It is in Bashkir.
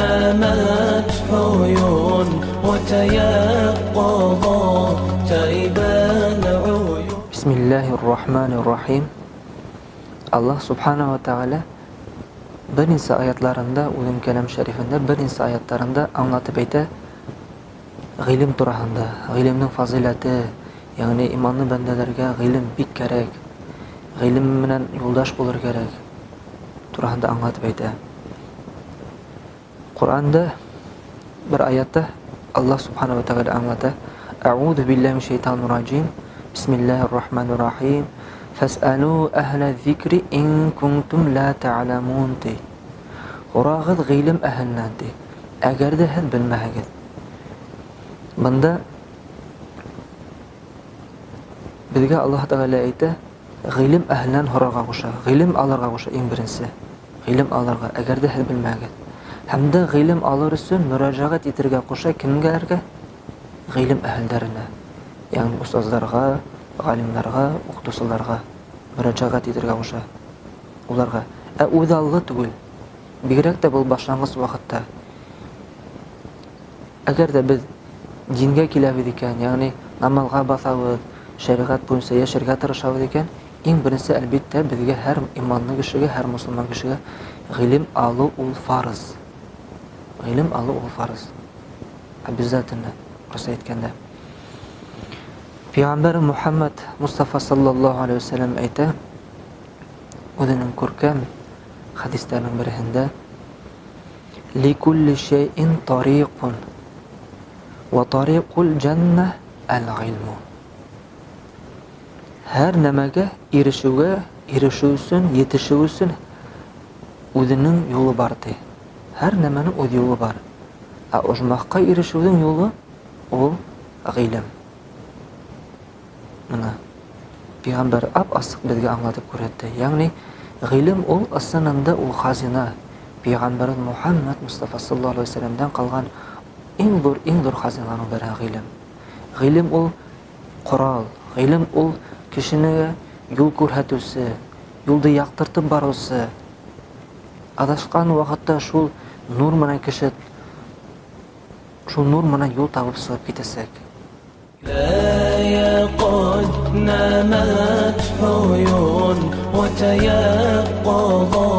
نامت عيون وتيقظا تائبا عيون. بسم الله الرحمن الرحيم. Аллаһ Субханаһу ва Тағала бер нисә аятларында, үҙенең Кәләм Шәрифендә бер нисә аяттарында аңлатып әйтә ғилем тураһында, ғилемнең фазиләте, ягъни иманлы бәндәләргә ғилем бик кәрәк, ғилем менән юлдаш булыр кәрәк тураһында аңлатып әйтә. Ҡоранда бер аятта Аллаһ Субханаһу ва Тағала аңлата: Әғуҙу биллаһи минәш шайтанир раҗим. Бисмиллаһир рахманир рахим. Фәсәлү әһлә зикри ин кунтум ла та'ламун ти. Һорағыҙ ғилем әһленән ти, әгәр ҙә һеҙ белмәһәгеҙ. Бында беҙгә Аллаһ Тәғәлә әйтә, ғилем әһленән һорарға ҡуша, ғилем алырға ҡуша иң беренсе. Ғилем алырға, әгәр ҙә һеҙ белмәһәгеҙ. Һәм дә ғилем алыр өсөн мөрәжәғәт итергә ҡуша кемгәргә? Ғилем әһелдәренә. Ягъни остаздарға, ғалимдарға, уҡытыусыларға мөрәжәғәт итергә ҡуша. Уларға. Ә үҙ аллы түгел. Бигерәк тә был башланғыс ваҡытта. Әгәр ҙә беҙ дингә киләбеҙ икән, ягъни намаҙға баҫабыҙ, шәриғәт буйынса йәшәргә тырышабыҙ икән, иң беренсе әлбиттә беҙгә һәр иманлы кешегә, һәр мосолман кешегә ғилем алыу ул фарыз. Ғилем алыу ул фарыз. Обязательно, русса әйткәндә. Пәйғәмбәр Мухаммад Мустафа саллаллаһу алейхи ва саллям әйтә, үҙенең күркәм хәдистәренең береһендә: Ликулли шәйин тариқун ва тариқул җанна әл-гыйлму. Һәр нәмәгә ирешеүгә, ирешеү өсөн, етешеү өсөн үҙенең юлы бар ти. Һәр нәмәнең үҙ юлы бар. Ә ожмахҡа ирешеүҙең юлы ул ғилем. Мына пәйғәмбәр ап-асыҡ беҙгә аңлатып күрһәтте. Ягъни ғилем ул ысынында ул хазина. Пәйғәмбәр Мухаммад Мустафа саллаллаһу алейхи ва саллямдан ҡалған иң ҙур, иң ҙур хазиналарның береһе ғилем. Ғилем ул ҡорал, ғилем ул кешене юл күрһәтеүсе, юлды яҡтыртып барыусы. Аҙашҡан ваҡытта шул нур менән кеше, шул нур менән юл табып сығып китәсәк. لا قد نامت عيون وتيقظا.